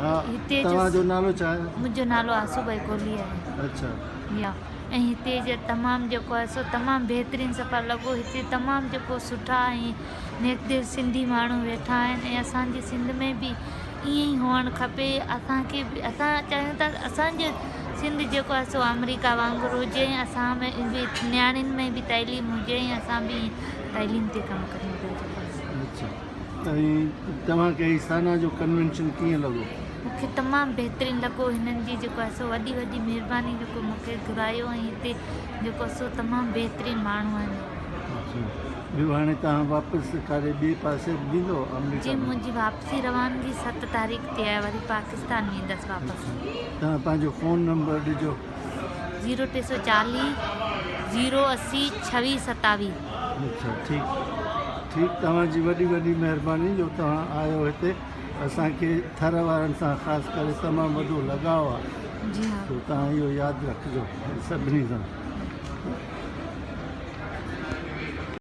ها هتي جو توهان جو نالو ڇا آهي؟ منهنجو نالو آسو ڀائي ڪولهي آهي. اڇا. يا ۽ هتي جي تمام جيڪو آهي سو تمام بهترين سفر لڳو هتي تمام جيڪو سٺا ۽ نيڪ دل سنڌي ماڻهو ويٺا آهن ۽ اسان جي سنڌ ۾ به ائين ئي هئڻ کپي اسان کي به اسان چاهيون ٿا ته اسان جي سنڌ جيڪو آهي سو آمريڪا وانگر هجي ۽ اسان ۾ به نياڻين ۾ به تعليم هجي ۽ اسان به تعليم تي ڪم ڪريون پيا جيڪو آهي سو. اڇا ۽ توهان کي هي سانا جو ڪنوينشن ڪيئن لڳو؟ مون کي تمام بهترين لڳو هنن جي جيڪو آهي سو وڏي وڏي مهرباني جيڪو مون کي گهرايو ۽ هتي جيڪو آهي سو تمام بهترين ماڻهو آهن. اڇا ٻيو هاڻي توهان واپس ڪاڏي ٻئي پاسي به ويندو آمريڪا جي ۾؟ منهنجي واپسي روانگي ست تاريخ تي آهي وري پاڪستان ويندس واپس. توهان پنهنجو فون نمبر ڏجو. Zero 340 zero 80 26 27. اڇا ٺيڪ ٺيڪ توهان جي وڏي وڏي مهرباني جو توهان آيو هتي اسان کي ٿر وارن سان خاص ڪري تمام وڏو لڳاء آ جي ها سو توهان اهو ياد رکجو سڀني سان.